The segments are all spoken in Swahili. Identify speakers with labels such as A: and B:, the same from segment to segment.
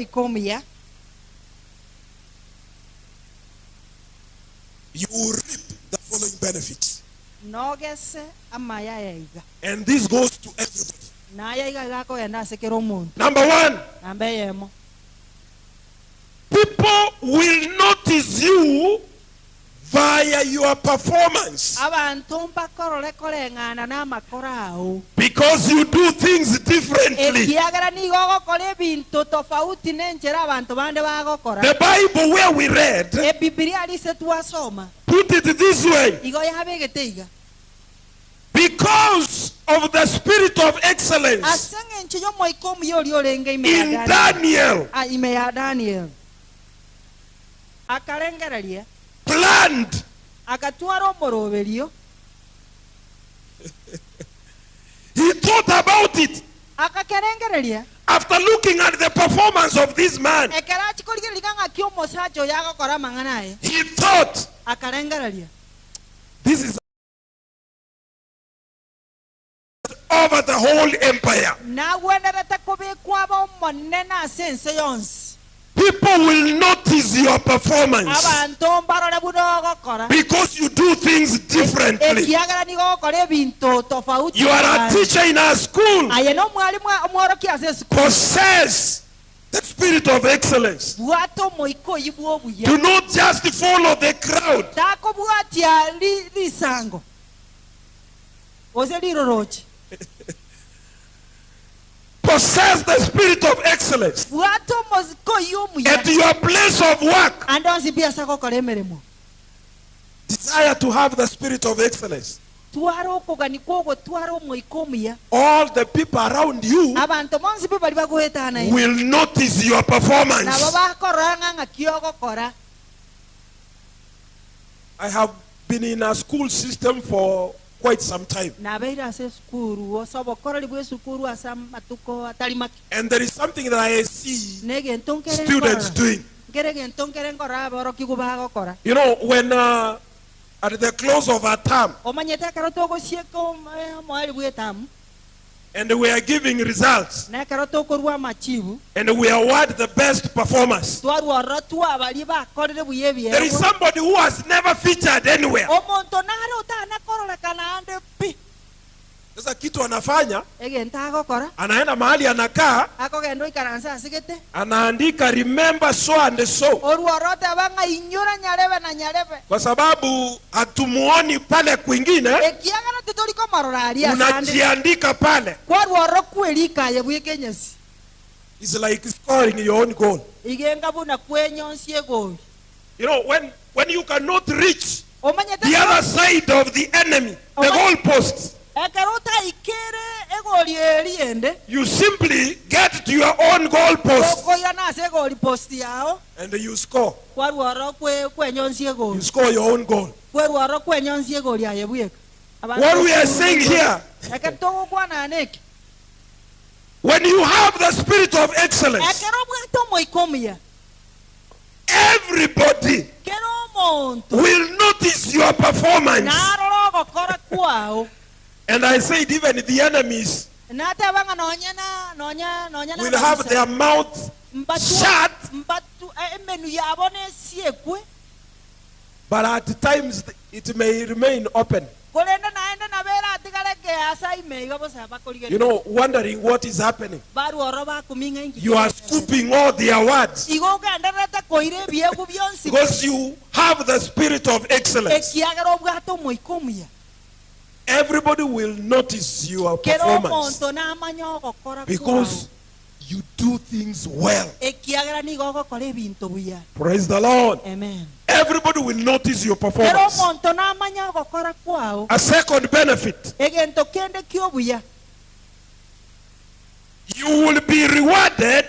A: Omoika omuya,
B: you will reap the following benefits.
A: Nogese amaya yaiga.
B: And this goes to everybody.
A: Naya iga gakogenda ase kera omonto.
B: Number one,
A: Namba eyemo,
B: people will notice you via your performance
A: abanto mbakorore koreng'ana na amakora ao
B: because you do things differently.
A: Ekiagera nigo ogokora ebinto tofauti nenchera abanto bande bagokora.
B: The Bible where we read
A: Ebibilia rise twasoma
B: put it this way:
A: igo yabegete iga,
B: because of the spirit of excellence
A: ase eng'encho y'omoika omuya oria orenge ime ya
B: in
A: Daniel.
B: Daniel
A: Ah, ime ya Daniel akarengereria
B: planned,
A: agatwara omoroberio,
B: he thought about it
A: akakerengereria
B: after looking at the performance of this man.
A: Ekero achikorigereria ng'aki omosacha oyo agokora amang'ana aye,
B: He thought,
A: akarengereria,
B: this is over the whole empire.
A: Nagwenerete kobekwa aba omonene ase ense yonsi.
B: People will notice your performance
A: Abanto mbarore buna ogokora
B: because you do things differently.
A: Ekiagera nigo ogokora ebinto tofauti.
B: You are a teacher in a school.
A: Aye na omwarimu omworokia ase esukuru.
B: Possess the spirit of excellence.
A: Bwata omoika oyi bwa obuya.
B: Do not just follow the crowd.
A: Takobwatia risango gose riroroche.
B: Possess the spirit of excellence
A: Bwata omosiko oyi omuya
B: at your place of work.
A: ande onsi mbi ase agokora emeremo.
B: Desire to have the spirit of excellence.
A: Twara okogani kwogotwara omoika omuya.
B: All the people around you
A: Abanto bonsi pi bari bagoetana
B: will notice your
A: nabo
B: performance.
A: bakorora ng'a ng'aki ogokora.
B: I have been in a school system for quite some time.
A: Nabeire ase esukuru ase obokoreri bwa esukuru ase amatuko atari make.
B: And there is something that I see
A: Negento nkere
B: students
A: nkorora
B: doing.
A: nkere gento nkere nkorora aborokigwa bagokora.
B: When at the close of a term
A: Omanyete ekero togosieka omoeri bwa etamu
B: and we are giving results
A: na ekero tokorwa amachibu
B: and we award the best performers,
A: twarworora twabaria bakorire buya
B: there is
A: ebiegwa,
B: somebody who has never featured anywhere.
A: Omonto nare otanakororekana ande pi.
B: Sasa kitu anafanya,
A: Egento agokora,
B: anaenda mahali anakaa,
A: akogenda oikaransa asigete,
B: anaandika "Remember so and so,"
A: orworora oteba ng'a inyora nyarebe na nyarebe,
B: kwa sababu hatumuoni pale kwingine,
A: ekiagera titorikomorora aria asande,
B: unajiandika pale.
A: Kwarworora kwerikaye bweka enyasi.
B: It's like scoring your own goal.
A: Igenga buna kwenyonsi egori.
B: When you cannot reach
A: Omanyete
B: the other side of the enemy, the goal posts,
A: ekero otaikere egori eri ende,
B: you simply get to your own goal post
A: okoirana ase egori post yao
B: and you score.
A: Kwarworora kwenyonsi
B: You
A: egori
B: score your own goal.
A: kwerworora kwenyonsi egori aye bweka.
B: What we are saying here,
A: Ekero togokwana neki,
B: when you have the spirit of excellence,
A: ekero obwate omoika omuya,
B: everybody
A: kera omonto
B: will notice your performance.
A: Narora ogokora kwao.
B: And I said, even the enemies
A: Nateba ng'a nonya na nonya nonya na
B: will have their mouth shut,
A: mbatu emenu yabo nesiekwe,
B: but at times it may remain open.
A: Korende naende nabera atigareke asa imeiga bose bakorigereria.
B: Wondering what is happening.
A: Barwororo bakuming'a inki.
B: You are scooping all the awards
A: Igo ogendererete koira ebiegwa bionsi
B: because you have the spirit of excellence.
A: Ekiagera obwate omoika omuya.
B: Everybody will notice your
A: Kera
B: performance
A: omonto namanya ogokora
B: because you do things well.
A: Ekiagera nigo ogokora ebinto buya.
B: Praise the Lord.
A: Amen.
B: Everybody will notice your
A: Kera
B: performance.
A: omonto namanya ogokora kwao.
B: A second benefit,
A: Egento kende kiobuya,
B: you will be rewarded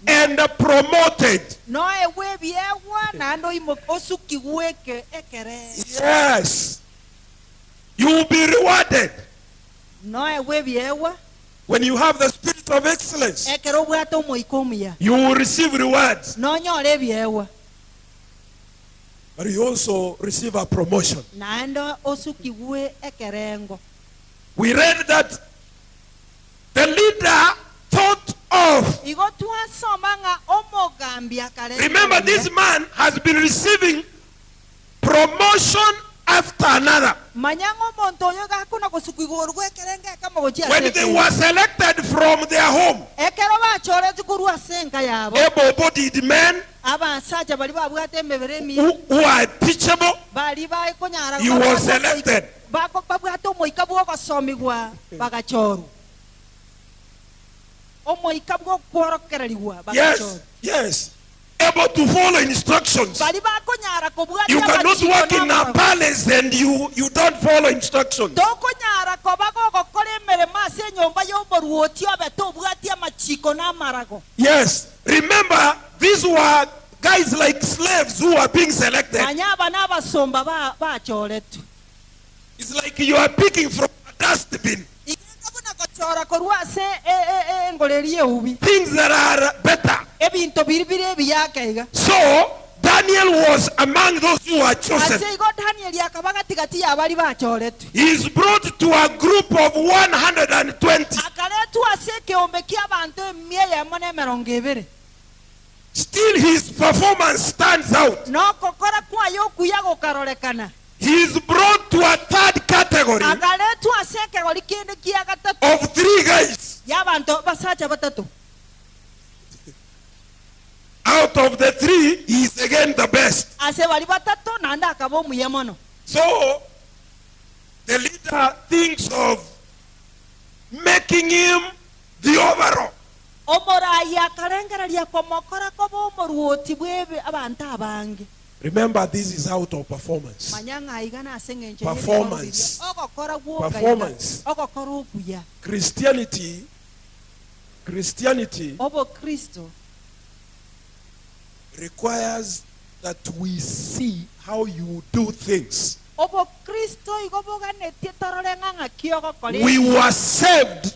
B: and promoted.
A: Noewe ebiegwa naende osukigwe ekere.
B: Yes. You will be rewarded
A: Noewe ebiegwa
B: when you have the spirit of excellence.
A: Ekero obwate omoika omuya.
B: You will receive rewards,
A: Nonyore ebiegwa
B: but you also receive a promotion.
A: Naende osukigwe ekerengo.
B: We read that the leader thought of off.
A: Igo twasoma ng'a omogambi akarengereria.
B: Remember, this man has been receiving promotion after another.
A: Manya ng'a omonto oyo gakona gosukwa igoro gwekerenge ekamo gochia
B: When
A: ase
B: they
A: ekende.
B: were selected from their home,
A: Ekero bachoreti korwa ase enka yabo,
B: able-bodied men
A: abasacha bari babwate emebere emiya,
B: who are teachable,
A: bari bakonyara
B: he was selected.
A: Babwate omoika bwogosomigwa bagachorwa omoika bwokworokererigwa bagachorwa.
B: Yes. Able to follow instructions.
A: Bari bakonyara kobwatia
B: You cannot
A: amachiko
B: work in a
A: n'amarago.
B: Palace and you don't follow instructions.
A: Tokonyara koba gogokora emeremo ase enyomba y'omoruoti obe tobwatie amachiko n'amarago.
B: Yes. Remember, these were guys like slaves who were being selected.
A: Manya aba n'abasomba bachoretwe.
B: It's like you are picking from a dustbin
A: Igeka buna gochora korwa ase engoreri eubi,
B: things that are better.
A: Ebinto biri bire ebiyaka iga.
B: So, Daniel was among those who were chosen.
A: Ase igo Danieli akaba gatigati yabari bachoretwe.
B: He is brought to a group of 120.
A: Akaretwa ase ekeombe kia abanto emia eyemo na emerongo ebere.
B: Still, his performance stands out.
A: Nokokora kwaye okuya gokarorekana.
B: He is brought to a third category
A: Akaretwa ase ekegori kende kia gatato
B: of three guys.
A: y'abanto basacha batato.
B: Out of the three, he is again the best.
A: Ase bari batato naende akaba omuya mono.
B: So, the leader thinks of making him the overall.
A: Omorai akarengereria komokora koba omoruoti bwebe abanto abange.
B: Remember, this is out of performance.
A: Manya ng'a iga nase eng'encho
B: Performance.
A: y'ebikorwa biria. Ogokora gwoka iga,
B: Performance.
A: ogokora okuya.
B: Christianity
A: Obokristo
B: requires that we see how you do things.
A: Obokristo igo boganetie torore ng'a ng'aki ogokora.
B: We were saved.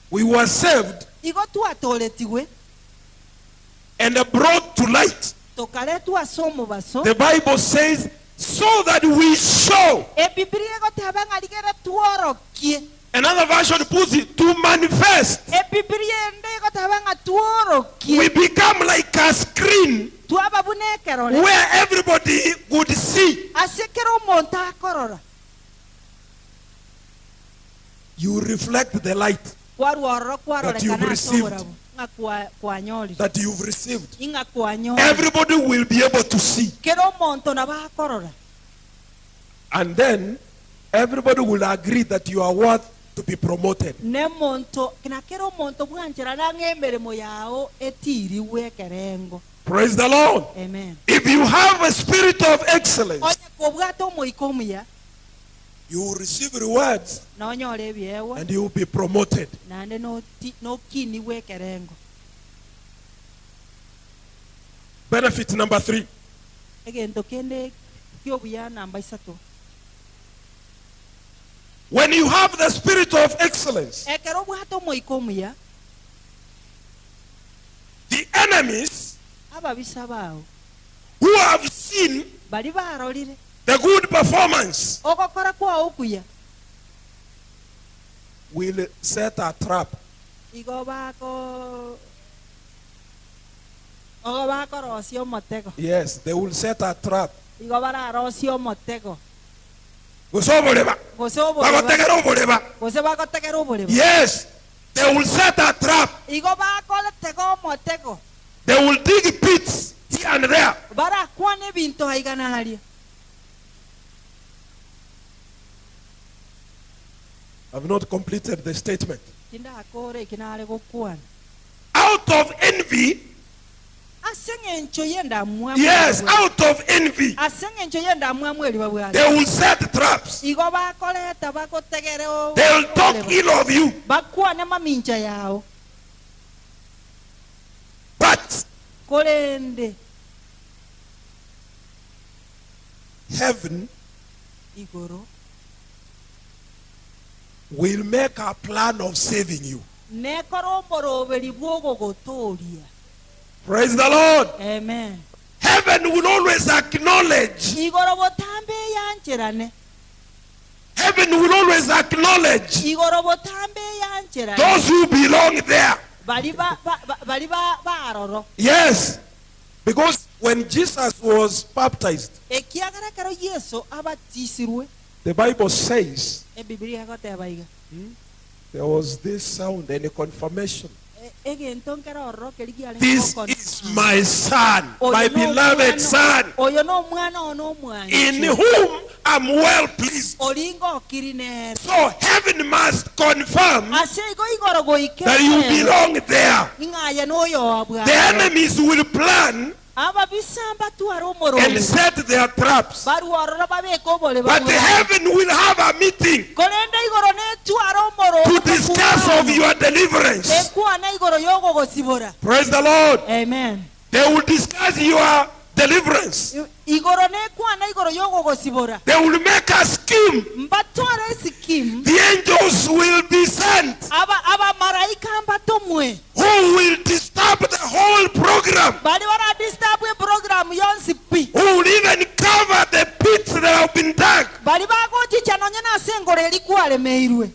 B: We were saved
A: Igo twatoretigwe
B: and brought to light.
A: Tokaretwa ase omobaso.
B: The Bible says, so that we show.
A: Ebibilia egoteba ng'a rigere tworokie.
B: Another version puts it to manifest.
A: Ebibilia ende egoteba ng'a tworokie.
B: We become like a screen
A: Twaba buna ekerore
B: where everybody would see.
A: Ase kera omonto akorora.
B: You reflect the light
A: Kwarwororo
B: that you've
A: kwarorekana ase
B: received.
A: oborabu ng'a kwanyorire
B: That you've received.
A: Ing'a kwanyorire.
B: Everybody will be able to see.
A: Kera omonto nabo akorora.
B: And then everybody will agree that you are worth to be promoted.
A: Ne monto na kera omonto bwancherana ng'a emeremo yao etiriwe ekerengo.
B: Praise the Lord.
A: Amen.
B: If you have a spirit of excellence,
A: Onye kobwata omoika omuya,
B: you will receive rewards
A: nonyore ebiewa
B: and you will be promoted.
A: Naende nokiniwe ekerengo.
B: Benefit number 3.
A: Egento kende kiobuya namba isato.
B: When you have the spirit of excellence,
A: Ekero obwate omoika omuya,
B: the enemies
A: ababisa bao
B: who have seen
A: bari barorire
B: the good performance
A: ogokora kwao okuya
B: will set a trap.
A: Igo bako ogo bakorosia omotego.
B: Yes, they will set a trap.
A: Igo bararosia omotego.
B: Gose oboreba.
A: Gose oboreba.
B: Bagotegera oboreba.
A: Gose bagotegera oboreba.
B: Yes, they will set a trap.
A: Igo bakoretega omotego.
B: They will dig pits here and there.
A: Barakwana ebinto aiga na aria.
B: I've not completed the statement.
A: Tindakora eki nare gokwana.
B: Out of envy,
A: Ase eng'encho y'endamwamu
B: yes,
A: babwate.
B: out of envy,
A: Ase eng'encho y'endamwamu eri babwate.
B: they will set traps.
A: Igo bakoreta bagotegere
B: They will talk ill of you.
A: bakwane mamincha yao.
B: But
A: Korende
B: heaven
A: igoro
B: will make a plan of saving you.
A: nekora omoroberi bwogogotoria.
B: Praise the Lord.
A: Amen.
B: Heaven will always acknowledge.
A: Igoro botambe yancherane.
B: Heaven will always acknowledge
A: Igoro botambe yancherane.
B: those who belong there.
A: Bari bari baroro.
B: Yes. Because when Jesus was baptized,
A: Ekiagera kero Yesu abatisirwe,
B: the Bible says
A: Ebibilia egoteba iga,
B: there was this sound and a confirmation.
A: Egento nkero ororo keri giarenge
B: This
A: gokona.
B: is my son,
A: Oyo
B: my
A: no
B: beloved
A: omwana-
B: son,
A: oyo no omwana ono omwanchi
B: in whom I'm well pleased.
A: Oringa okiri nere.
B: So heaven must confirm
A: Ase igo igoro goike
B: that you belong there.
A: ing'aye noyoabwa.
B: The enemies will plan
A: Ababisa mbatwara omororo
B: and set their traps.
A: Barwororo babeke obore
B: But
A: babwa.
B: heaven will have a meeting
A: Korende igoro netwara omororo
B: to discuss of your deliverance.
A: Ekwana igoro yogogosibora.
B: Praise the Lord.
A: Amen.
B: They will discuss your deliverance.
A: Igoro nekwana igoro yogogosibora.
B: They will make a scheme.
A: Mbatwara esikimu.
B: The angels will be sent
A: Aba abamaraika mbatomwe
B: who will disturb the whole program,
A: bari baradisturb eprogram yonsi pi
B: who will even cover the pits that have been dug.
A: Bari bagochicha nonye nase engoro eri kwaremeirwe.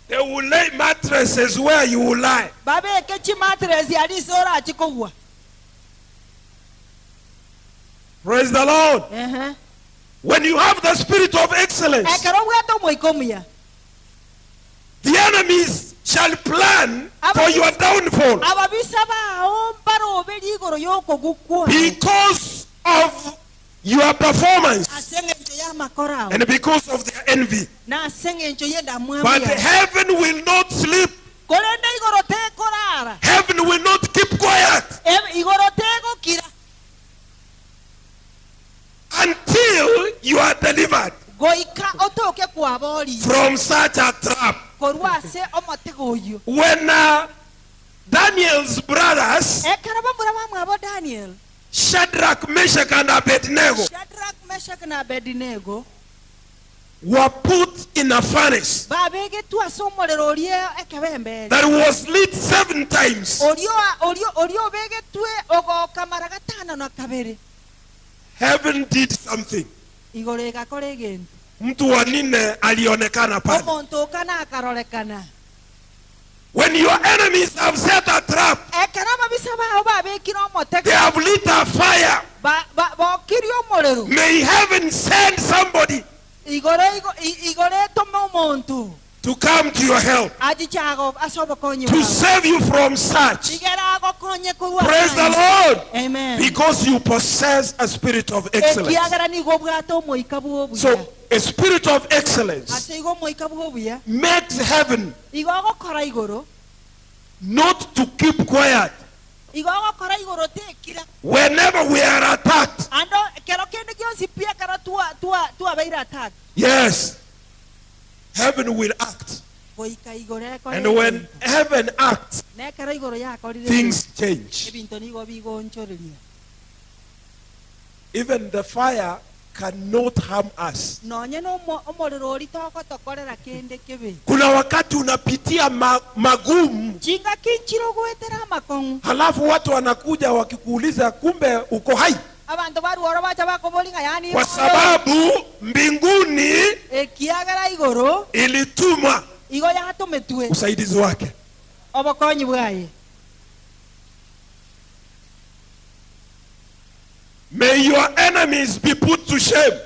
B: They will lay mattresses where you will lie.
A: Babeke chimatresi ari orachikogwa.
B: Praise the Lord.
A: Ehe.
B: When you have the spirit of excellence,
A: Ekero obwate omoika omuya,
B: the enemies shall plan for your downfall
A: ababisa bao mbaroberi igoro yokogukwa
B: because of your performance
A: ase eng'encho y'amakoro ao
B: and because of their envy.
A: na ase eng'encho y'endamwamu
B: But
A: yao.
B: heaven will not sleep.
A: Korende igoro tekorara.
B: Heaven will not keep quiet
A: Igoro tegokira
B: until you are delivered
A: goika otoke kwabori
B: from such a trap.
A: Korwa ase omotego oyo.
B: When Daniel's brothers,
A: Ekero bamura bamwabo Daniel,
B: Shadrach, Meshach, and Abednego,
A: Shadrach, Meshach na Abednego,
B: were put in a furnace
A: babegetwe ase omorero oria ekebemberi
B: that was lit seven times,
A: orio orio orio obegetwe ogoka mara gatano na kabere,
B: heaven did something.
A: Igoro egakora egento.
B: Mtu wa nne alionekana pale.
A: Omonto okana akarorekana.
B: When your enemies have set a trap,
A: Ekero ababisa bao babekire omotego,
B: they have lit a fire.
A: Bokiri omorero,
B: May heaven send somebody
A: igoro igoro etome omonto
B: to come to your help,
A: achichago ase obokonyi
B: to
A: bwao.
B: save you from such.
A: Igere agokonye korwa
B: Praise the
A: ase.
B: Lord.
A: Amen.
B: Because you possess a spirit of excellence.
A: Ekiagera nigo obwate omoika bwa obuya.
B: So, a spirit of excellence
A: Ase igo omoika bwa obuya
B: makes heaven
A: igo ogokora igoro
B: not to keep quiet
A: igo ogokora igoro tekira
B: whenever we are attacked.
A: ando kero kende gionsi pi ekero twabeire attack.
B: Yes, heaven will act.
A: Goika igoro ekore
B: And when heaven acts,
A: na ekero igoro yakorire
B: things change.
A: Ebinto nigo bigonchoreria.
B: Even the fire cannot harm us.
A: Nonye na omorero ori togotokorera kende kebe.
B: Kuna wakati unapitia magumu,
A: Chinga kinchiro gwetera amakong'u,
B: halafu watu wanakuja wakikuuliza, kumbe uko hai,
A: abantu barworo bacha bakoboringa yani
B: kwa sababu mbinguni
A: ekiagera igoro
B: ilituma
A: igo yatometwe
B: usaidizi wake.
A: Obokonyi bwaye.
B: May your enemies be put to shame.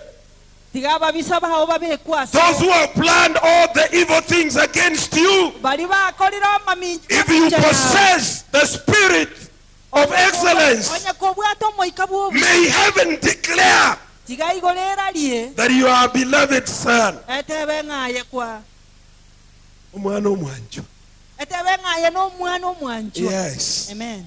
A: Tiga ababisa bao babekwa ase
B: Those who have planned all the evil things against you,
A: bari bakorire amamincha
B: if you possess the spirit of excellence,
A: onye kobwata omoika bwobu
B: may heaven declare
A: tiga igoro erarie
B: that you are a beloved son.
A: Etebe ng'aye kwa
B: Omwana omwancho.
A: Etebe ng'aye n'omwana omwancho.
B: Yes.
A: Amen.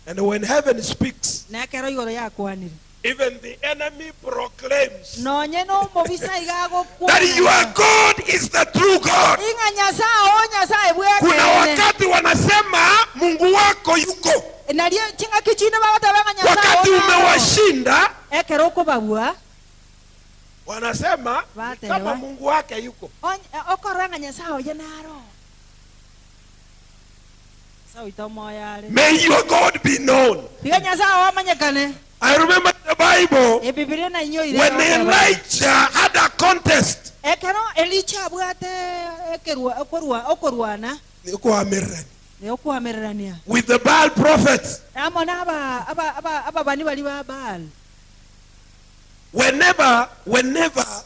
B: And when heaven speaks,
A: Nekero igoro yakwanire,
B: even the enemy proclaims
A: nonye n'omobisa iga
B: that your God is the true God.
A: ing'a Nyasaye o Nyasaye
B: Kuna
A: bwekene.
B: wakati wanasema Mungu wako yuko.
A: Nario ching'aki chinde bagoteba ng'a Nyasaye
B: Wakati
A: onaro.
B: umewashinda,
A: Ekero okobabua,
B: wanasema
A: Batewa.
B: kama Mungu wake yuko.
A: Okorora ng'a Nyasaye oye naro. Nyasaye oito omoyo are.
B: May your God be known.
A: Tiga Nyasaye omanyekane.
B: I remember the Bible
A: Ebibilia na inyoire
B: when
A: ogoteba.
B: Elijah had a contest.
A: Ekero Elijah abwate ekerwa okorwa okorwana
B: Niko amerani.
A: Okuamererania
B: with the Baal prophets.
A: Amo na ababani bali ba Baal.
B: Whenever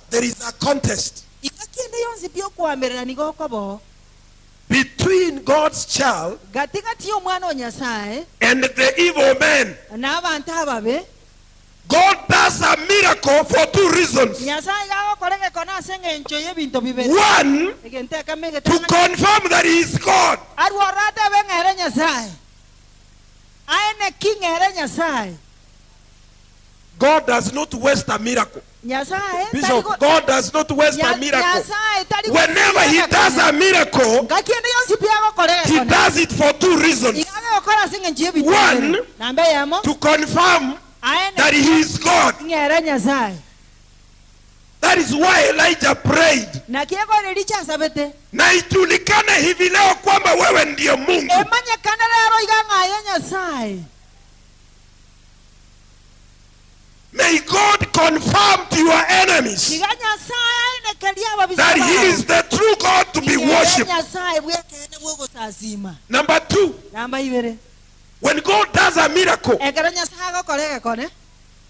B: there is a contest
A: Igakiende yonsi byokuamererania gokobo
B: between God's child
A: gatigati y'omwana o Nyasaye
B: and the evil man,
A: n'abantu ababe,
B: God does a miracle for two reasons.
A: Nyasaye gagokoregeko nase eng'encho y'ebinto bibere.
B: One,
A: Egento ekemo
B: to
A: egetanga
B: confirm that he is God.
A: Arwo orate ng'ere Nyasaye aene ki ng'ere Nyasaye.
B: God does not waste a miracle.
A: Nyasaye
B: Bishop, God does not waste a miracle.
A: Nyasaye tari
B: Whenever he does a miracle,
A: ngakiende yonsi
B: he
A: byagokoregeko
B: does it for two reasons.
A: igagokora ase eng'encho y'ebinto
B: One,
A: bibere. Namba eyemo,
B: to confirm
A: aene
B: that he is God.
A: Ng'ere Nyasaye.
B: That is why Elijah prayed.
A: Na kiegore richasabete
B: Na ijulikane hivi leo kwamba wewe ndiye Mungu.
A: Emanyekane rero iga ng'aye Nyasaye.
B: May God confirm to your enemies
A: Iga Nyasaye aenekeria ababisa
B: that he
A: bao.
B: is the true God to be
A: Ing'ere
B: worshipped.
A: Nyasaye bwekene bwogosasima.
B: Number two,
A: Namba ibere,
B: when God does a miracle,
A: ekero Nyasaye agokora egekone,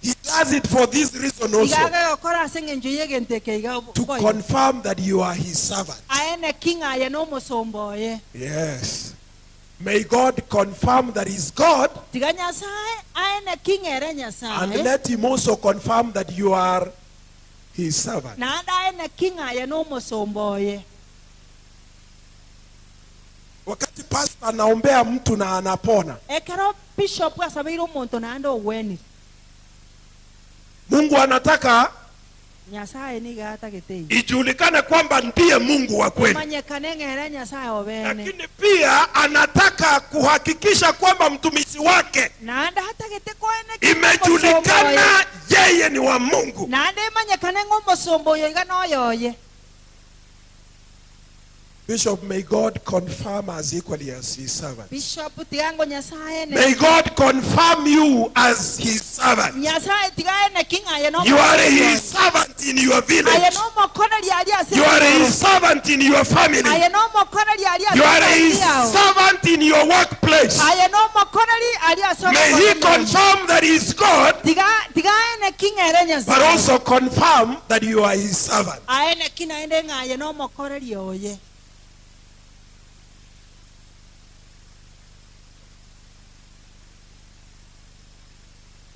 B: he does it for this reason also.
A: Iga agegokora ase eng'encho y'egento eke iga
B: To
A: boigo.
B: confirm that you are his servant.
A: Aene ki ng'aye n'omosomba oye.
B: Yes. May God confirm that he's God,
A: Tiga Nyasaye aene ki ng'ere
B: and
A: Nyasaye
B: let him also confirm that you are his servant.
A: Naende aene ki ng'aye n'omosomba oye.
B: Wakati pastor anaombea mtu na anapona,
A: Ekero bishop asabeire omonto naende ogwenire,
B: Mungu anataka
A: Nyasaye niga atagete
B: ijulikane kwamba ndiye Mungu wa kweli.
A: manyekane ng'ere Nyasaye obene.
B: Lakini pia anataka kuhakikisha kwamba mtumishi wake
A: Naende atagete koene
B: imejulikana yeye ni wa Mungu.
A: naende emanyekane ng'omosomba oyo iga noyoye.
B: Bishop, may God confirm us equally as his servant.
A: Bishop tigango Nyasaye ne
B: May God confirm you as his servant.
A: Nyasaye tigaene king'aye no
B: You are his servant in your
A: aye
B: village.
A: nomokoreri ari ase
B: You are his servant in your family.
A: aye nomokoreri ari ase
B: You are his
A: yao.
B: Servant in your workplace.
A: Aye nomokoreri ari ase
B: May he confirm that he is God,
A: tiga tigaene king'ere
B: but
A: Nyasaye
B: also confirm that you are his servant.
A: Aene kinaende ng'aye nomokoreri oye.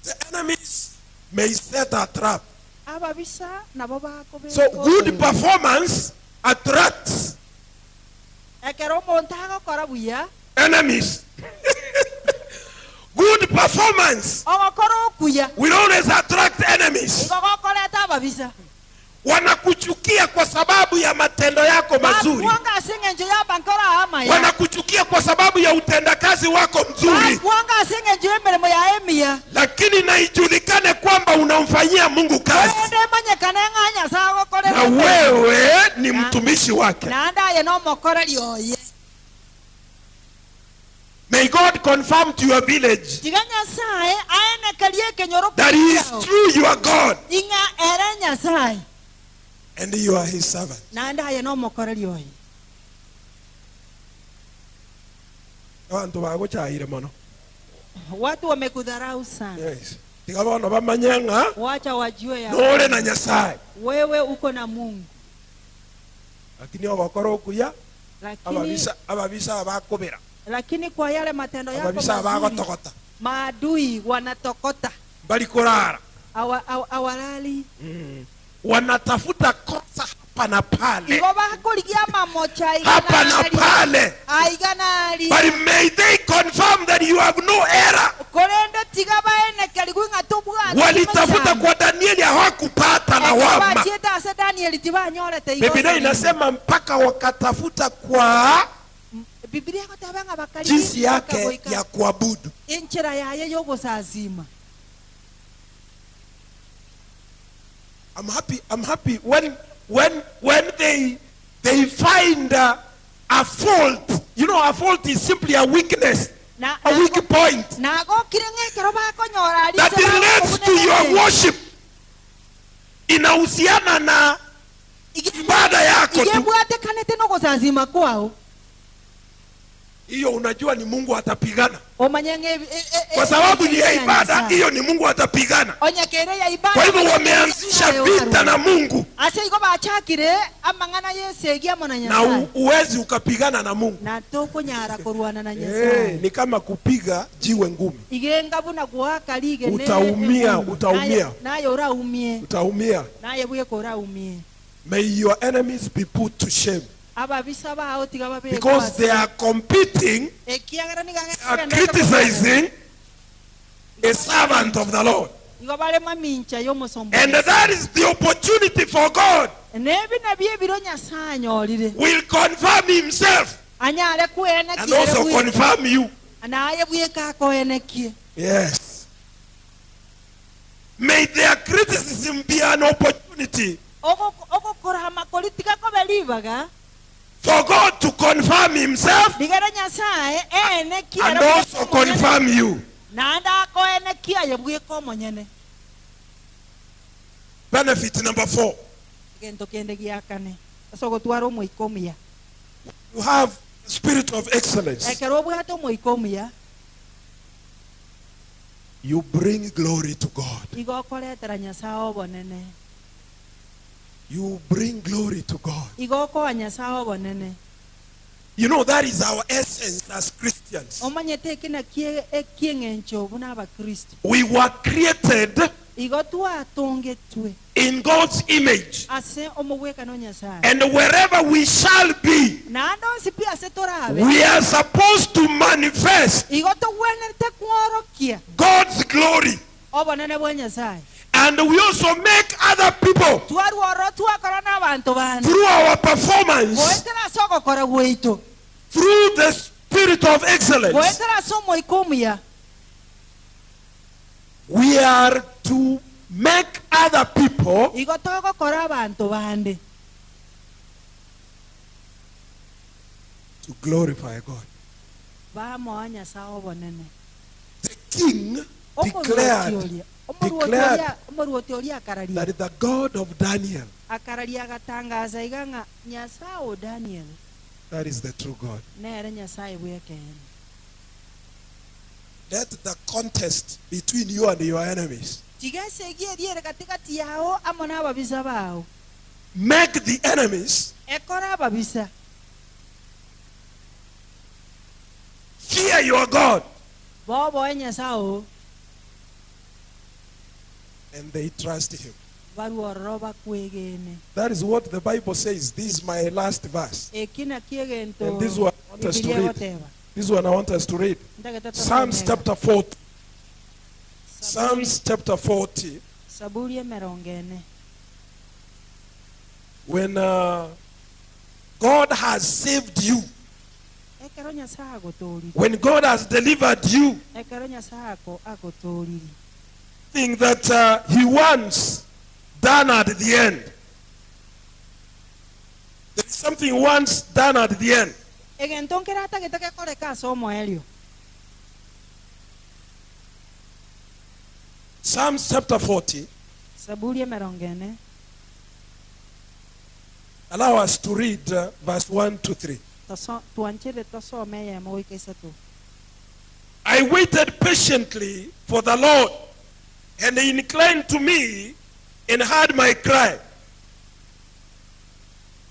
B: The enemies may set a trap.
A: Ababisa nabo bakobeka
B: So good
A: oboremo.
B: Performance attracts
A: Ekero omonto agokora buya
B: enemies. Good performance
A: ogokora okuya
B: will always attract enemies.
A: igo gokoreta ababisa.
B: Wanakuchukia kwa sababu ya matendo yako mazuri.
A: Bakuanga ase eng'encho ya bankora amaya.
B: Wanakuchukia kwa sababu ya utendakazi wako mzuri.
A: Bakuanga ase eng'encho y'emirimo yaye emiya.
B: Lakini na ijulikane kwamba unamfanyia Mungu kazi.
A: Ende emanyekane ng'a Nyasaye agokorera
B: Na wewe ni mtumishi wake.
A: naende aye nomokoreri oye.
B: May God confirm to your village
A: Tiga Nyasaye aenekerie ekenyoro
B: that he is
A: kiao.
B: true your God
A: Ing'a ere Nyasaye
B: and you are his servant.
A: Naende aye nomokoreri oye.
B: Abantu bagochayire mono.
A: Watu wamekudharau sana.
B: Yes. Tiga bono bamanye ng'a
A: Wacha wajue ya
B: nore na Nyasaye.
A: Wewe uko na Mungu.
B: Lakini ogokora okuya
A: Lakini
B: ababisa abakobera.
A: Lakini kwa yale matendo yako
B: Ababisa
A: mazuri
B: abagotogota.
A: maadui wanatokota.
B: Bali kurara.
A: Awalali.
B: Wanatafuta kosa hapa na pale.
A: Igo bakorigia mamocha
B: Hapa na pale.
A: Aiganari.
B: But may they confirm that you have no error.
A: Korende tiga baenekeri gwing'a tobwati.
B: Walitafuta kwa Danieli hawakupata lawama.
A: Bachiete ase Danieli tibanyorete igo.
B: Biblia inasema mpaka wakatafuta kwa
A: Biblia goteba ng'a bakari
B: jinsi yake ya kuabudu.
A: Enchera yaye yogosasima.
B: I'm happy. I'm happy when they find a fault. A fault is simply a weakness,
A: Na
B: a weak point
A: nagokire ng'ekero bakonyora
B: that relates to your worship. Inahusiana na ibada yako tu.
A: Igebwatekanete nogosasima kwao.
B: Hiyo unajua ni Mungu atapigana.
A: Omanye ng'e
B: Kwa sababu ni ya ibada, hiyo ni Mungu atapigana.
A: Onyekere ya ibada.
B: Kwa hivyo wameanzisha vita na Mungu.
A: Ase igo bachakire amang'ana yesegia mona
B: Na
A: Nyasaye.
B: uwezi ukapigana na Mungu.
A: Na tokonyara kurwana na Nyasaye.
B: Ni kama kupiga jiwe ngumi.
A: Igenga buna guaka lige.
B: Utaumia, utaumia.
A: Nayo uraumie.
B: Utaumia.
A: Naye buye ko uraumie.
B: May your enemies be put to shame.
A: Ababisa bao tiga babe.
B: Because they are competing, they are criticizing a servant of the Lord. And that is the opportunity for God. Will confirm himself. And also confirm you. Yes. May their criticism be an opportunity for God to confirm himself and also confirm you. Benefit number 4. You have the spirit of excellence. You bring glory to God. You bring glory to God. You know, that is our essence as Christians. We were created in God's image. And wherever we shall be, we are supposed to manifest God's glory. And we also make other people through our performance, through the spirit of excellence. We are to make other people to glorify God. The king declared that the God of Daniel, that is the true God. Let the contest between you and your enemies make the enemies fear your God. And they trust him. That is what the Bible says. This is my last verse. And this one I want us to read. This one I want us to read. Psalms chapter 40. Psalms chapter 40. When God has saved you, when God has delivered you, thing that he wants done at the end. There is something he wants done at the end. Psalms chapter 40. Allow us to read verse 1 to 3. I waited patiently for the Lord, and he inclined to me and heard my cry.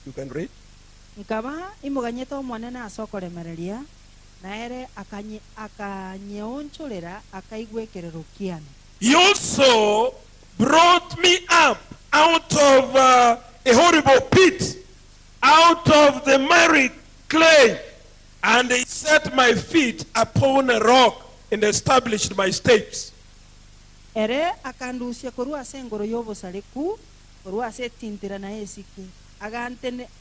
B: You can read.
A: Nkaba imuganyete omwanene ase okoremereria naere akanyeonchorera akaigwekerero kiane.
B: He also brought me up out of a horrible pit, out of the miry clay, and he set my feet upon a rock and established my steps.
A: Ere akandusia korwa ase engoro y'obosareku korwa ase etintira na esike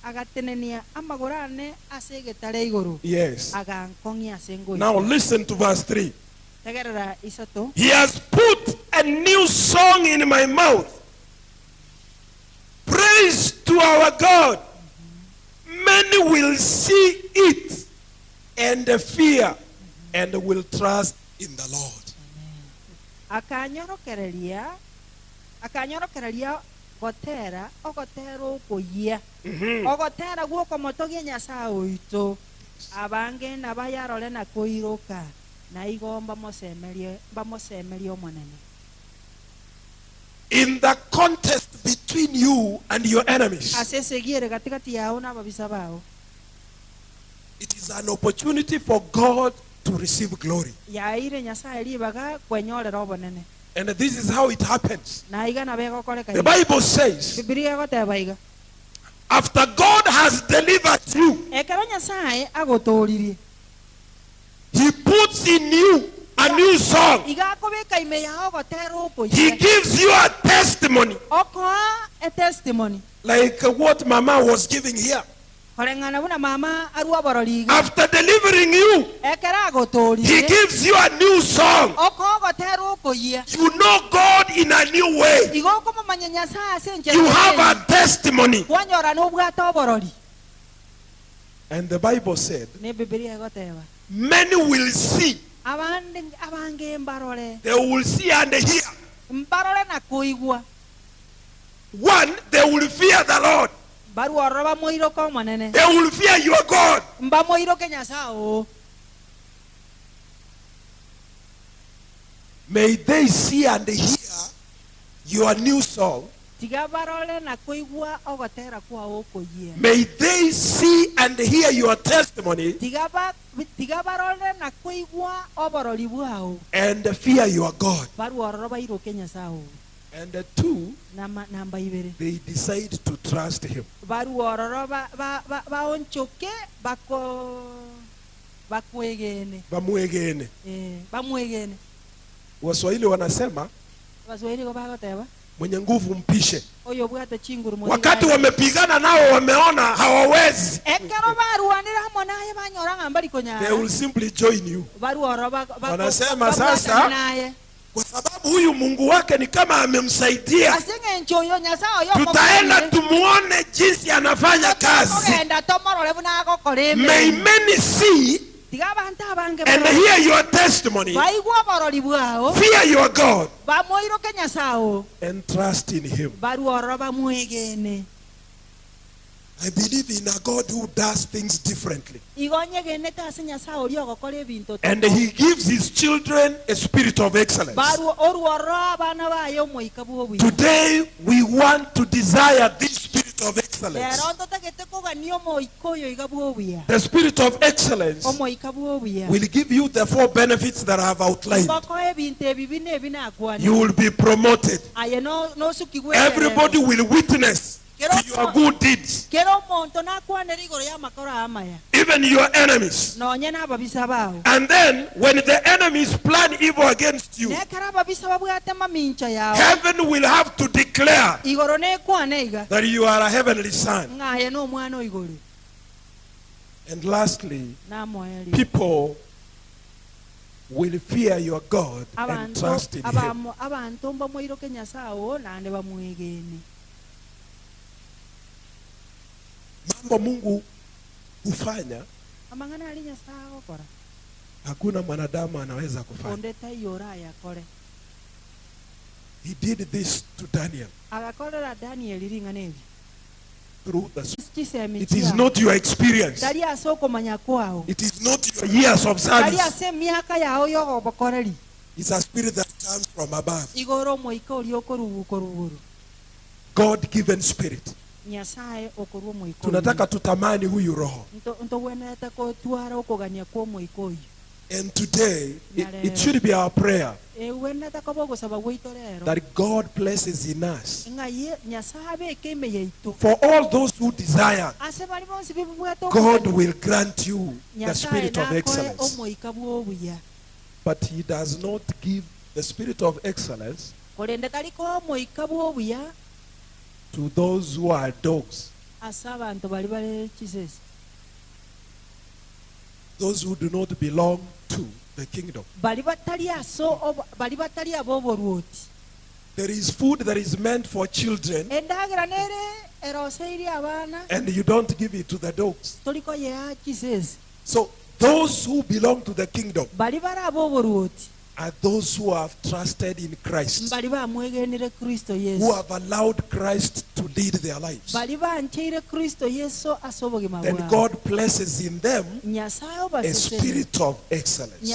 A: agatenenia amagoro ane ase egetare igoro.
B: Yes.
A: Agankongia ase engoyi.
B: Now listen to verse 3.
A: Tegerera isato.
B: He has put a new song in my mouth. Praise to our God. Many will see it and fear and will trust in the Lord.
A: Akanyorokereria gotera ogotera okoyia ogotera guokomotogia Nyasaye oito
B: rejoice.
A: Abange nabayarore na koiroka na igo mbamosemerie omonene.
B: In the contest between you and your enemies,
A: Ase esegiere katikati yao na ababisa bao,
B: it is an opportunity for God to receive glory.
A: Yaire nyasaye ribaga kwenyorera obonene.
B: And this is how it happens.
A: Na iga nabegokoreka.
B: The Bible says,
A: Bibilia egoteba iga,
B: after God has delivered you,
A: ekero nyasaye agotoririe,
B: He puts in you a new song.
A: Iga akobeka ime yao gotera
B: He
A: okoyia.
B: gives you a testimony,
A: Okoa a testimony,
B: like what Mama was giving here.
A: Koreng'ana buna mama arwa oborori iga.
B: After delivering you,
A: Ekero
B: He
A: agotoririe,
B: gives you a new song.
A: Okoa gotera okoyia.
B: You know God in a new way.
A: Igo okomomanya nyasaye ase enchera
B: You have
A: eye.
B: a testimony.
A: Kwanyora nobwate oborori.
B: And the Bible said,
A: Ne Bibilia egoteba,
B: many will see.
A: Abande abange mbarore.
B: They will see and hear.
A: Mbarore na koigwa.
B: One, they will fear the Lord.
A: Barwororo bamoiroke omonene.
B: They will fear your God.
A: Mbamoiroke nyasaye oo.
B: May they see and hear your new song.
A: Tiga barore na koigwa ogotera kwao okoyia.
B: May they see and hear your testimony
A: Tiga tiga barore na koigwa oborori bwao.
B: And fear your God.
A: Barwororo bairoke nyasaye oo.
B: And the two,
A: Namba ibere,
B: they decide to trust Him.
A: Barwororo baonchoke bako bakwegene.
B: Bamuegene.
A: Eh, bamwegene.
B: Waswahili wanasema
A: Baswahili ko bagoteba,
B: mwenye nguvu mpishe.
A: Oyo bwate chinguru.
B: Wakati wamepigana nao wameona hawawezi,
A: Ekero barwanire amo naye banyora ng'a mbari
B: they
A: konyara,
B: will simply join you.
A: Barwororo
B: Wanasema
A: babwatane
B: sasa,
A: naye.
B: Kwa sababu huyu Mungu wake ni kama amemsaidia,
A: Ase ng'encho oyo nyasaye oyo
B: tutaenda
A: omokonire,
B: tumuone jinsi anafanya kazi.
A: Togenda tomorore buna agokora
B: May
A: emeremo.
B: many see
A: Tiga abanto abange
B: and
A: barore.
B: hear your testimony,
A: Baigwe oborori bwao.
B: fear your God,
A: Bamoiroke nyasaye oo.
B: and trust in Him.
A: Barwororo bamwegene.
B: I believe in a God who does things differently.
A: Igo nyegenete ase nyasaye oria ogokora ebinto.
B: And He gives His children a spirit of excellence.
A: Barwo orwororo abana baye omoika bwa obuya.
B: Today, we want to desire this spirit of excellence.
A: Rero ntotagete kogania omoika oyo iga bwa obuya.
B: The spirit of excellence
A: Omoika bwa obuya
B: will give you the four benefits that I have outlined.
A: Ngokoa ebinto ebi bine ebi nakwana.
B: You will be promoted.
A: Aye nosukigwe.
B: Everybody will witness to your good deeds,
A: Kero omonto nakwanera igoro ya amakoro amaya,
B: even your enemies.
A: Nonye na ababisa bao.
B: And then, when the enemies plan evil against you,
A: Nekero ababisa babwate mamincha yao,
B: heaven will have to declare
A: igoro nekwana iga
B: that you are a heavenly son.
A: Ng'aye na omwana o igoro.
B: And lastly,
A: Namoeri,
B: people will fear your God and
A: abanto
B: trust in Him.
A: Abanto mbamoiroke nyasaye oo naende bamwegene.
B: Mambo Mungu hufanya,
A: Amang'ana ari nyasaye agokora,
B: hakuna mwanadamu anaweza kufanya.
A: Onde taiyo ayakore.
B: He did this to Daniel
A: Agakorera Daniel ring'ana eri
B: through the.
A: chisemi
B: It is
A: chiao.
B: not your experience.
A: Tari ase okomanya kwao.
B: It is not your years of
A: Tari
B: service.
A: ase emiaka yao yogobokoreri.
B: It's a spirit that comes from above.
A: Igoro omoika oria okoruguka ruguru.
B: God-given spirit.
A: Nyasaye okorwa omoika.
B: Tunataka tutamani huyu roho.
A: Ntogwenerete kotwara okogania kwa omoika oyo.
B: And today, it should be our prayer
A: Egwenerete koba ogosaba gwaito rero
B: that God places in us.
A: Ng'a nyasaye abeke ime yaito.
B: For all those who desire,
A: Ase bari bonsi bibwate
B: God
A: okogania,
B: will grant you the
A: nyasaye
B: spirit of
A: nakoe
B: excellence.
A: omoika bwa obuya.
B: But He does not give the spirit of excellence
A: Korende tari koa omoika bwa obuya
B: to those who are dogs,
A: ase abanto bari bare chisese,
B: those who do not belong to the kingdom.
A: Bari batari ase bari batari aboborwoti.
B: There is food that is meant for children,
A: Endagera nere eroseirie abana,
B: and you don't give it to the dogs.
A: Tori koyea chisese.
B: So those who belong to the kingdom
A: Bari bare aboborwoti
B: are those who have trusted in Christ,
A: mbari bamwegenire Kristo
B: who
A: Yesu,
B: have allowed Christ to to lead their lives, then God places in them a spirit of excellence.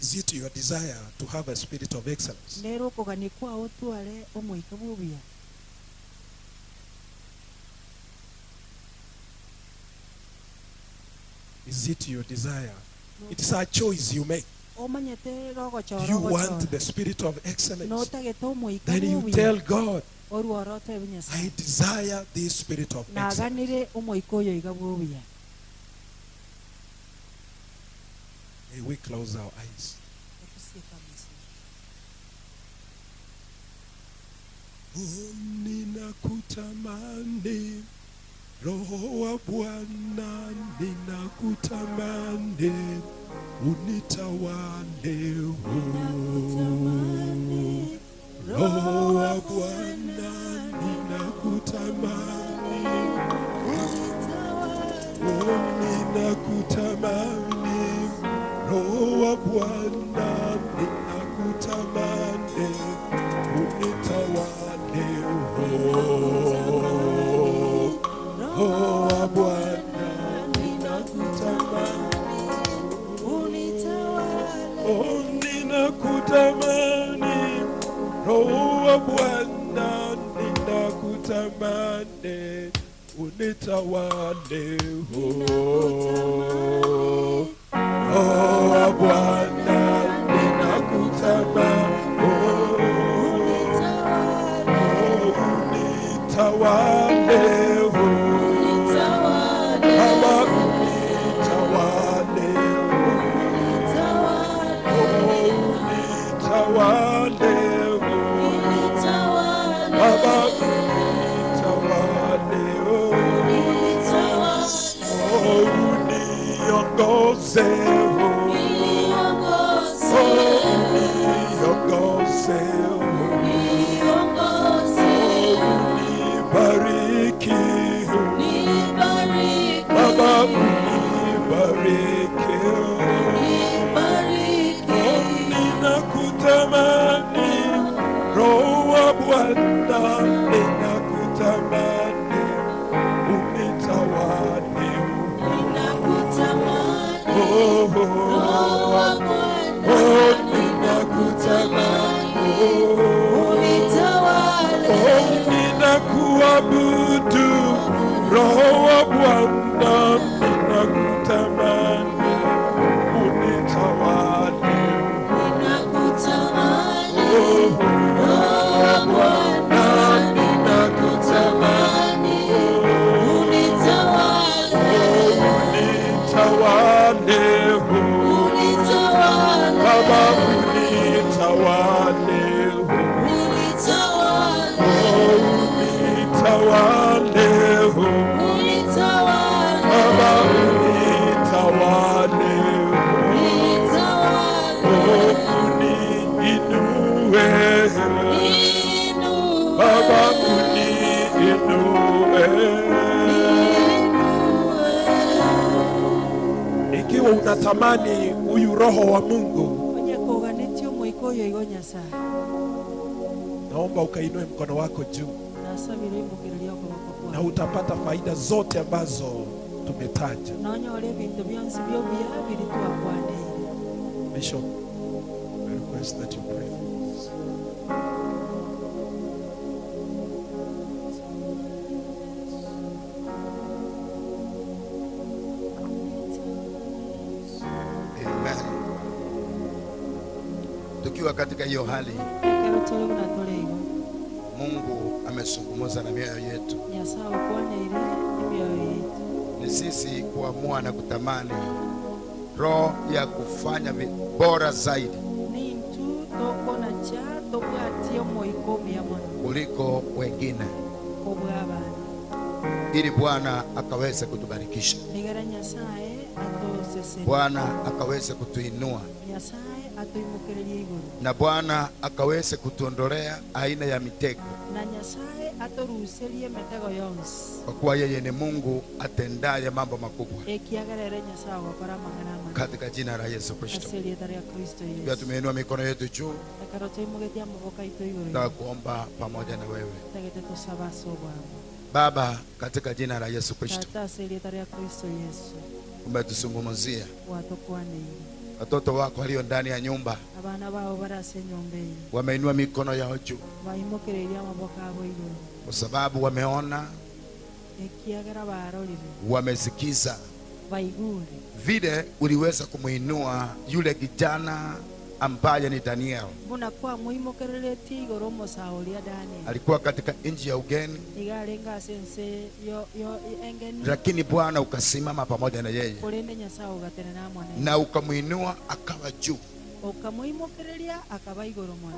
B: Is it your desire to have a spirit of excellence? Is it your desire? It is a choice you make. You want the spirit of excellence. Then you tell God, I desire this spirit of excellence. May we close our eyes. Oh, ninakutamani, Roho wa Bwana, ninakutamani, unitawale. Roho wa Bwana, ninakutamani, oh, ninakutamani, Roho wa Bwana, ninakutamani, unitawale. Roho wa Bwana, ninakutamani, unitawale. Oh, ninakutamani, Roho wa Bwana, ninakutamani, unitawale. Roho wa Bwana, ninakutamani, unitawale. Baba, unitawale. Unitawale. Baba, unitawale. Uniongoze. Uniongoze. Unibariki. Baba, unibariki. Ninakutamani, Roho wa Bwana, ninakutamani, unitawale. Oh, ninakutamani, oh, ninakuabudu, Roho wa Bwana, ninakutamani, unitawale. Roho wa Bwana, ninakutamani, unitawale. Baba, unitawale. Unitawale. Baba, unitawale. Uniinue. Baba, uniinue. Ikiwa unatamani huyu Roho wa Mungu, naomba ukainue mkono wako juu na utapata faida zote ambazo tumetaja. Bishop, I request that you pray for us.
C: Amen. Tukiwa katika hiyo hali, Mungu amezungumza na mioyo yetu. Ni sisi kuamua na kutamani roho ya kufanya bora zaidi kuliko wengine, ili Bwana akaweze kutubarikisha, Bwana akaweze kutuinua, na Bwana akaweze kutuondolea aina ya mitego
A: Atoruserie emetego yonsi.
C: Kwa kuwa yeye ni Mungu atendaye mambo makubwa.
A: Ekiagerere Nyasaye ogokora amang'ana amanene.
C: Katika jina la Yesu Kristo.
A: Ase erieta ria Kristo
C: Pia
A: Yesu.
C: tumeinua mikono yetu juu,
A: Ekero toimogetie amaboko aito igoro,
C: nataka kuomba pamoja na wewe.
A: Tagete tosaba ase obwamo.
C: Baba, katika jina la Yesu Kristo,
A: Tata ase erieta ria Kristo Yesu,
C: umetuzungumzia
A: gwatokwaneire.
C: Watoto wako walio ndani ya nyumba,
A: Abana bao bare ase enyomba eye,
C: wameinua mikono yao juu
A: baimokereirie amaboko abo igoro,
C: kwa sababu wameona,
A: ekiagera barorire,
C: wamesikiza
A: baigure
C: vile uliweza kumuinua yule kijana ambaye ni Daniel.
A: Buna kwamoimokereretie igoro omosaoria Daniel.
C: Alikuwa katika nchi ya ugeni,
A: Iga arenga ase ense yo yo engeni,
C: lakini Bwana ukasimama pamoja na yeye
A: korende Nyasaye ogatenena amo nere,
C: na ukamuinua akawa juu,
A: okamoimokereria akaba igoro mono,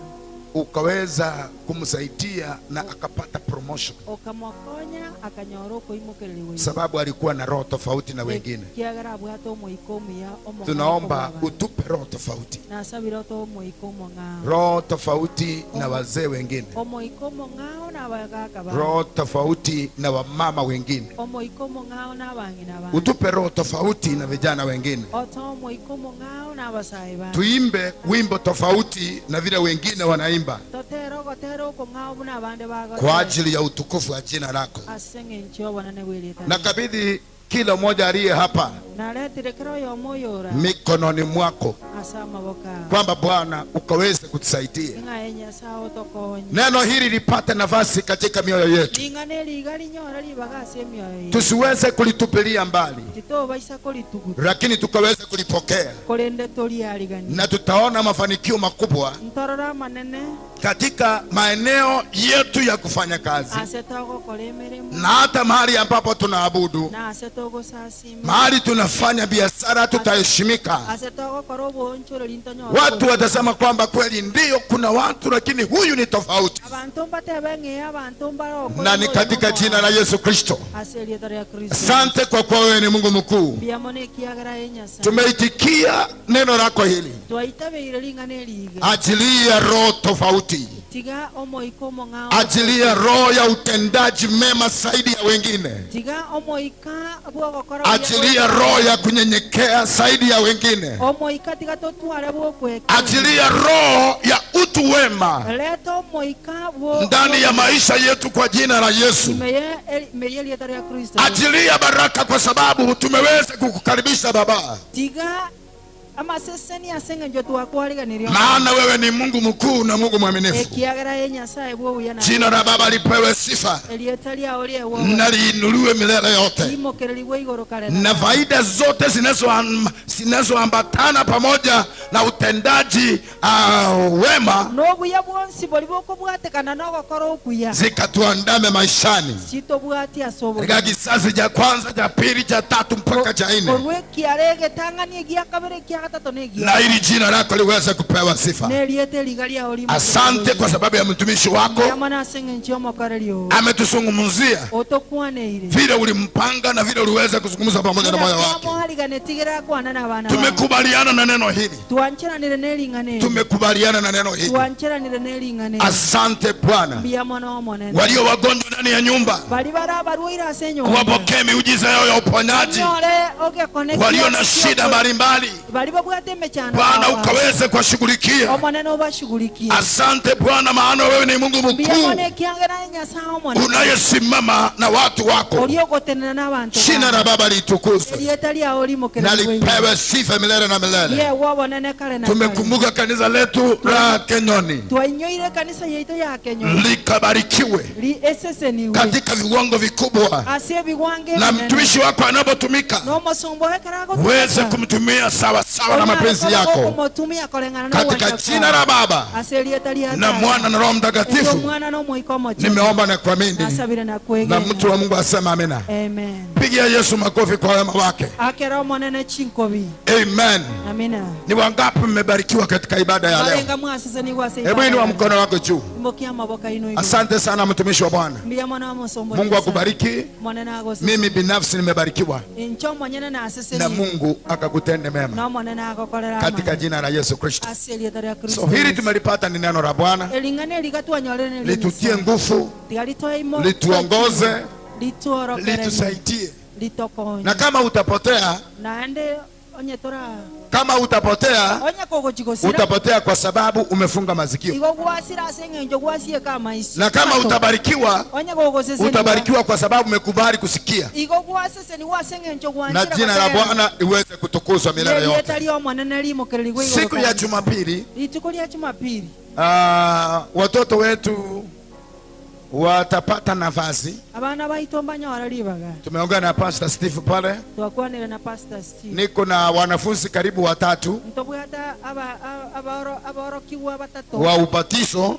C: ukaweza kumsaidia na akapata promotion,
A: okamokonya akanyora okoimokereriwa igoro.
C: Sababu alikuwa na roho tofauti na wengine.
A: Ekiagera abwate omoika omuya omong'ao
C: Tunaomba
A: kobua abande.
C: Utupe roho tofauti,
A: Nasabire otoe omoika omong'ao,
C: roho tofauti na wazee wengine,
A: omoika omong'ao na abagaka bande,
C: roho tofauti na wamama wengine,
A: omoika omong'ao na abang'ina bande,
C: utupe roho tofauti na vijana wengine,
A: otoe omoika omong'ao na abasae bande,
C: tuimbe wimbo tofauti na vile wengine wanaimba,
A: totere ogotera okong'ao buna abande
C: kwa
A: bagotera,
C: ajili ya utukufu wa jina lako.
A: Ase eng'encho obonene bwa erieta riaye.
C: Nakabidhi kila mmoja aliye hapa
A: Naretire kera oyomo oyora
C: mikononi mwako,
A: ase amaboko ao,
C: kwamba Bwana ukaweze kutusaidia,
A: ing'aye Nyasaye otokonye,
C: neno hili lipate nafasi katika mioyo yetu,
A: ring'ana eriga rinyore ribaga ase emioyo yetu,
C: tusiweze kulitupilia mbali,
A: titobaisa korituguta,
C: lakini tukaweze kulipokea,
A: korende toriarigania,
C: na tutaona mafanikio makubwa
A: ntorora amanene
C: katika maeneo yetu ya kufanya kazi
A: ase togokora emeremo,
C: na hata mahali ambapo tunaabudu,
A: na ase togosasima,
C: mahali tunafanya biashara, tutaheshimika.
A: Ase togokora obonchoreri ntonyore.
C: Watu watasema kwamba kweli ndiyo kuna watu, lakini huyu ni tofauti,
A: Abanto mbatebe ng'e abanto mbarokore
C: na ni katika jina la Yesu Kristo.
A: Ase erieta ria Kristo.
C: Asante kwa kuwa wewe ni Mungu mkuu.
A: Mbiamo na ekiagera ye Nyasaye.
C: Tumeitikia neno lako hili,
A: Twaitabeire ring'ana eriga.
C: Ajilia roho tofauti,
A: Tiga omoika omong'ao.
C: Ajilia roho ya utendaji mema zaidi ya wengine,
A: Tiga omoika bwogokora buya.
C: Ajilia roho ya kunyenyekea zaidi ya wengine,
A: Omoika tiga totware bwokweka.
C: Ajilia roho ya utu wema
A: Leta omoika bwo
C: ndani ya maisha yetu kwa jina la Yesu.
A: Imeye meye erieta ria Kristo.
C: Ajilia baraka kwa sababu tumeweza kukukaribisha Baba,
A: Tiga amaseseni ase eng'encho twakwariganirie,
C: maana wewe ni Mungu mkuu na Mungu mwaminifu.
A: Ekiagera ye Nyasaye bwobuya na
C: Jina la Baba lipewe sifa
A: erieta riao riewo
C: na liinuliwe milele yote,
A: rimokereriwe igoro kare na
C: na faida zote zinazoambatana pamoja na utendaji wema
A: nobuya bwonsi bori bokobwatekana nogokora okuya
C: zikatuandame maishani
A: chitobwati ase
C: katika
A: obogima
C: kizazi cha kwanza, cha pili, cha tatu mpaka cha nne,
A: korwa ekiara egetang'ani egia kabere ekia gatato na egia
C: na ili jina lako liweze kupewa sifa.
A: na erieta eriga riao.
C: Asante kwa sababu ya mtumishi wako
A: Amana ase eng'encho yomokoreri oo
C: ametuzungumzia
A: otokwaneire
C: vile ulimpanga na vile uliweza kuzungumza pamoja na moyo wake.
A: Mwamohariganetigera kwana na abana bao.
C: Tumekubaliana na neno hili,
A: Twancheranire na ering'ana eri.
C: Tumekubaliana na neno hili.
A: Twancheranire na ering'ana eri.
C: Asante Bwana.
A: Mbuya mono omonene.
C: Walio wagonjwa ndani ya nyumba
A: Bari bara abarwaire ase enyomba,
C: wapokee miujiza yao ya uponyaji.
A: nyore ogekone.
C: Walio na shida mbalimbali,
A: Bari babwate emechando,
C: Bwana ukaweze kuwashughulikia.
A: omonene obashughulikie.
C: Asante Bwana, maana wewe ni Mungu
A: Mbuya mono
C: mkuu
A: ekiagera Nyasaye omonene
C: unayesimama na watu wako.
A: ori ogotenena n'abantu
C: Jina la Baba litukuzwe
A: erieta riao
C: na
A: rimokererwe
C: lipewe sifa milele na milele.
A: yewe obonene kare na kare.
C: Tumekumbuka kanisa letu la Kenyoni
A: Twainyoire kanisa yaito ya Kenyoni
C: likabarikiwe
A: ri eseseniwe
C: katika viwango vikubwa,
A: ase ebiwango
C: na
A: ebinene,
C: mtumishi wako anapotumika
A: n'omusumba wekera
C: uweze kumtumia sawa sawa na mapenzi yako,
A: omutumia koreng'ana
C: katika jina la Baba
A: ase erieta ria
C: na Mwana na Roho Mtakatifu
A: Omwana n'Omoika Omochenu.
C: nimeomba na kuamini,
A: Nasabire na
C: na
A: kwegena.
C: mtu wa Mungu asema amina.
A: Amen.
C: Pigia Yesu makofi kwa wema wake.
A: Akera omonene chinkobi.
C: Amen.
A: Amina.
C: Ni wangapi Wangapi mmebarikiwa katika ibada ya leo?
A: Barenga mwaseseniwa ase
C: Hebu inua mkono wako juu.
A: Imokia amaboko aino igoro.
C: Asante sana, mtumishi wa Bwana.
A: Mbuya mono omosomba
C: Mungu
A: Nyasaye.
C: akubariki.
A: Monene agosesenie.
C: Mimi binafsi nimebarikiwa
A: Inche omonyene
C: na
A: nasesenie.
C: Mungu akakutende mema
A: Na omonene agokorera
C: katika
A: amaya.
C: jina la Yesu Kristo.
A: Ase erieta ria Kristo
C: So hili
A: Yesu.
C: tumelipata ni neno la Bwana,
A: Eling'ana eriga twanyorire neri
C: litutie
A: Nyasaye.
C: nguvu,
A: Tiga ritoe imo-
C: lituongoze,
A: lituorokererie,
C: litusaidie.
A: litokonye.
C: Na kama utapotea,
A: Naende onye tora
C: kama utapotea,
A: onye kogochigosira
C: utapotea kwa sababu umefunga masikio,
A: igo gwasira ase eng'encho gwasieka amaiso.
C: Na kama utabarikiwa,
A: Onye kogoseseniwa
C: utabarikiwa kwa sababu umekubali kusikia,
A: igo gwaseseniwa ase eng'encho
C: na
A: gwanchera
C: jina la
A: gotera.
C: Bwana liweze kutukuzwa milele
A: Nerieta
C: yote.
A: ria omonene rimokererigwe igoro
C: Siku ya
A: kabisa.
C: Jumapili,
A: Rituko ria Jumapili,
C: watoto wetu watapata nafasi.
A: Abana baito mbanyora ribaga.
C: Tumeongea na Pastor Steve pale,
A: Twakwanire na Pastor Steve.
C: Niko na wanafunzi karibu watatu
A: Ntobwata abaorokigwa batatu
C: wa ubatizo,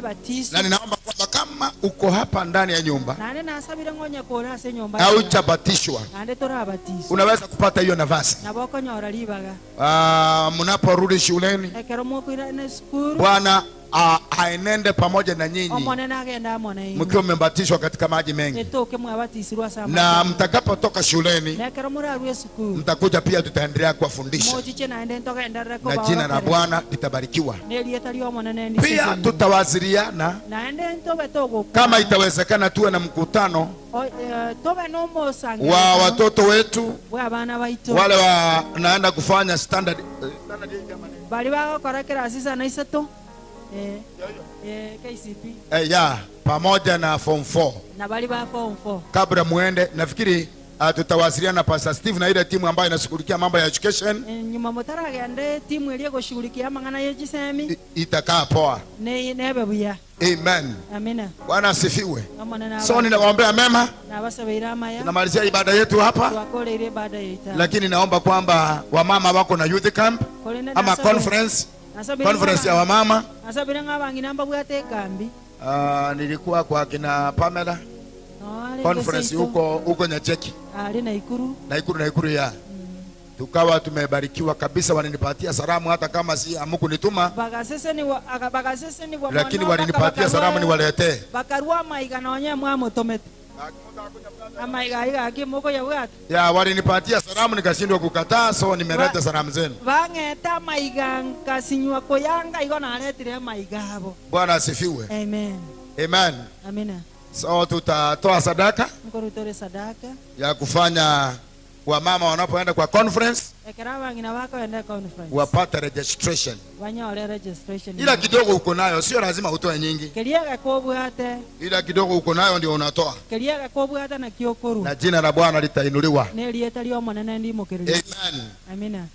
A: batiso,
C: na ninaomba kwamba kama uko hapa ndani ya nyumba
A: nande nasabire ng'onye kore ase enyomba
C: na hujabatishwa,
A: nande torabatiswa,
C: unaweza kupata hiyo nafasi.
A: Nabo okonyora ribaga.
C: Mnaporudi shuleni,
A: Ekero mokoirana esukuru,
C: Bwana aenende pamoja na nyinyi
A: omonene agenda amo na inwe
C: mkiwa mmebatishwa katika maji mengi,
A: etoke mwabatisirwe ase
C: na
A: amache.
C: mtakapotoka shuleni
A: Nekero morarwe esukuru,
C: mtakuja pia, tutaendelea kuwafundisha
A: mochiche naende ntogenderere
C: na jina la
A: kobaorokereria.
C: Bwana litabarikiwa.
A: Nerieta ria omonene
C: Pia
A: ndiseseniwe.
C: tutawasiliana
A: Naende ntobe togokwana.
C: kama itawezekana, tuwe na mkutano
A: Tobe nomosangerekano
C: wa watoto wetu
A: bwa abana baito
C: wale wanaenda kufanya standard, standard eight ama nini?
A: Bari bagokora kerasi sana isato KCP
C: Ya, pamoja na form 4
A: na bari ba form 4.
C: Kabla muende, nafikiri tutawasiliana na Pastor Steve na ile timu ambayo inashughulikia mambo ya education.
A: Nyuma mutaragende timu eria egoshughulikia amang'ana ya chisemi
C: Itakaa poa.
A: Nebe buya.
C: Amen.
A: Amina.
C: Bwana asifiwe.
A: Omonene
C: So ninawaombea mema,
A: nabasabeire amaya.
C: Tunamalizia ibada yetu hapa,
A: Twakoreire ibada yaita,
C: lakini naomba kwamba wamama wako na youth camp
A: Korende
C: ama conference, conference ya wamama.
A: Nasabire ng'a abang'ina mbabwate ekambi.
C: Nilikuwa kwa kina Pamela
A: No,
C: conference huko huko Nyacheki
A: ali Naikuru.
C: Naikuru, Naikuru ya tukawa tumebarikiwa kabisa, wananipatia salamu hata kama si amukunituma,
A: Bagaseseniwa
C: lakini
A: mono,
C: walinipatia salamu niwaletee.
A: Bakarua amaiga nonye mwamotomete amaiga aiga aki mokoyabwata.
C: Ya, walinipatia salamu nikashindwa kukataa, so nimeleta salamu zenu.
A: Bang'ete amaiga nkasinywa koyanga igo naretire amaiga abo.
C: Bwana asifiwe.
A: Amen.
C: Amen.
A: Amina.
C: So tutatoa sadaka
A: Nkorutore sadaka
C: ya kufanya wamama wanapoenda kwa conference
A: ekera abang'ina bakoenda conference
C: wapate registration.
A: Banyore registration.
C: Ila kidogo uko nayo, sio lazima utoe nyingi.
A: Keria gakobwate.
C: Ila kidogo uko nayo ndio unatoa,
A: Keria gakobwate nakio okorwa
C: na jina la Bwana litainuliwa.
A: Nerieta ria omonene ndimokereria.
C: Amen.
A: Amina.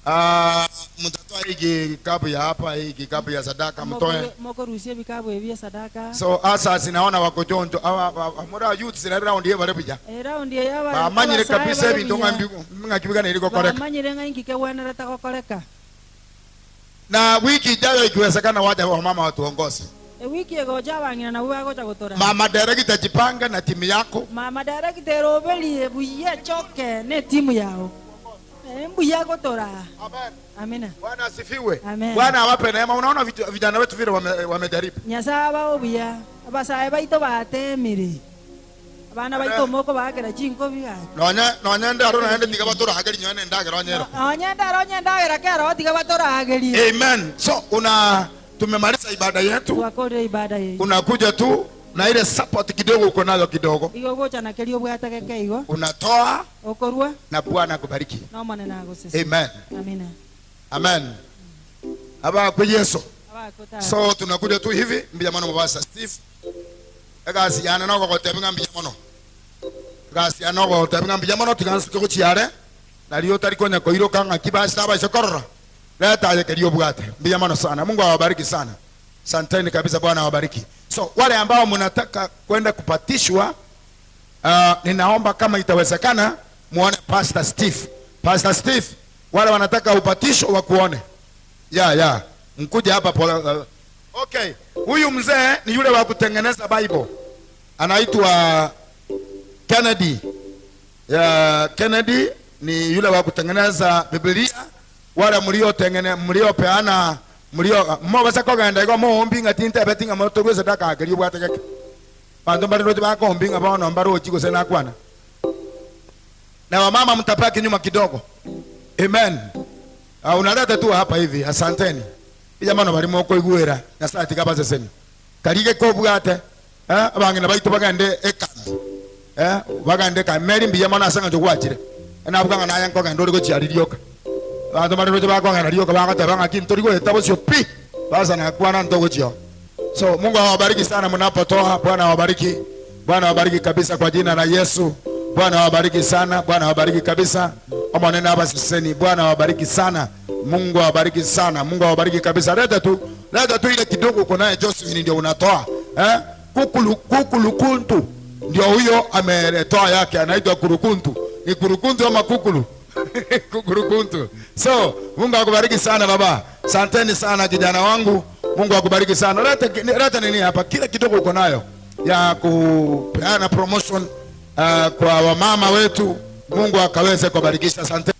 C: Mtatoa hii kikapu ya hapa, hii kikapu ya sadaka mtoe.
A: Mokorusia ebikabu ebi esadaka.
C: So asa sinaona wako jonjo awa amura youth sina round ye bare bija.
A: Eraundi eyaba
C: Bamanyire kabisa ebintu ngakibigana iliko koreka.
A: Bamanyire ng'a inki kegwenerete gokoreka.
C: Na wiki ijayo ikiwezekana waje wamama watuongoze.
A: Ewiki egocha abang'ina nabo bagocha gotora.
C: Mama director jipanga na timu yako.
A: Mama director eroberie buya choke ne timu yao. Mbuya gotora.
C: Amen.
A: Amina.
C: Bwana asifiwe.
A: Amen.
C: Bwana awape neema. Unaona vijana wetu vile wamejaribu.
A: Nyasaye abae obuya. Abasae baito batemire. Abana baito moko bakera chinkobi gaki.
C: Nonya nonya ndaro naende tiga batorageri nyone ndagera onyero.
A: Onye ndaro onye ndagera kero tiga batoragerie.
C: Amen. So una tumemaliza ibada yetu.
A: Twakorire ibada yetu.
C: Unakuja tu na ile support kidogo uko nayo kidogo.
A: Igo gocha na kerio bwatake keigo.
C: Unatoa
A: Okorwa
C: na Bwana akubariki.
A: No mwana agosese.
C: Amen.
A: Amina.
C: Amen. Aba kwa Yesu.
A: Aba kota.
C: So tunakuja tu hivi mbia mano mabasa Steve. Egasi yana no gogotebinga mbia mono. Egasi yana no gogotebinga mbia mono tigansi kuchiare. Nalio tari konya koiroka ng'aki basi abaise korora. Leta ayekerio bwate. Mbia mono sana. Mungu awabariki sana. Santeni kabisa, Bwana awabariki. So wale ambao mnataka kwenda kupatishwa, ninaomba kama itawezekana muone Pastor Steve. Pastor Steve, wale wanataka upatisho wakuone. Ya ya, mkuje hapa pole. Okay, huyu mzee ni yule wa kutengeneza Bible. Anaitwa Kennedy. Ya, Kennedy ni yule wa kutengeneza Biblia Wale mliotengene mliopeana mlio mobasa kogenda igo moombi ng'a tintebeti ng'a motorwe sadaka akeri obwate geke. Banto mbare roche bakombi ng'a bono mbarochi gose nakwana. Na wamama mtabaki nyuma kidogo. Amen. Unaleta tu hapa hivi. Asanteni. Jamani bari mokoigwera Nyasaye tiga baseseni. Karige kobwate abang'ina baito bagende ekambi. Bagende ekambi meri mbuya mono ase eng'encho gwachire. Nabuga ng'a naye nkogenda ore gochiari rioka. Abanto mbare roche bakogenda rioka bagoteba ng'aki ntori goeta bosio pi. Basa nakwana ntogochio. So Mungu awabariki sana mnapotoa. Bwana awabariki. Bwana awabariki kabisa kwa jina la Yesu. Bwana awabariki sana. Bwana awabariki kabisa. Omonene abaseseni. Bwana awabariki sana. Mungu awabariki sana. Mungu awabariki kabisa. Leta tu. Leta tu ile kidogo uko naye Josephine ndio unatoa. Eh? Kukulu kukulukuntu. Ndio huyo ametoa yake anaitwa kurukuntu. Ni kurukuntu ama kukulu? Kukurukuntu. So, Mungu akubariki sana baba. Asanteni sana kijana wangu. Mungu akubariki sana. Leta leta nini hapa? Kila kidogo uko nayo ya kupeana promotion kwa wamama wetu. Mungu akaweze kubarikisha. Asanteni.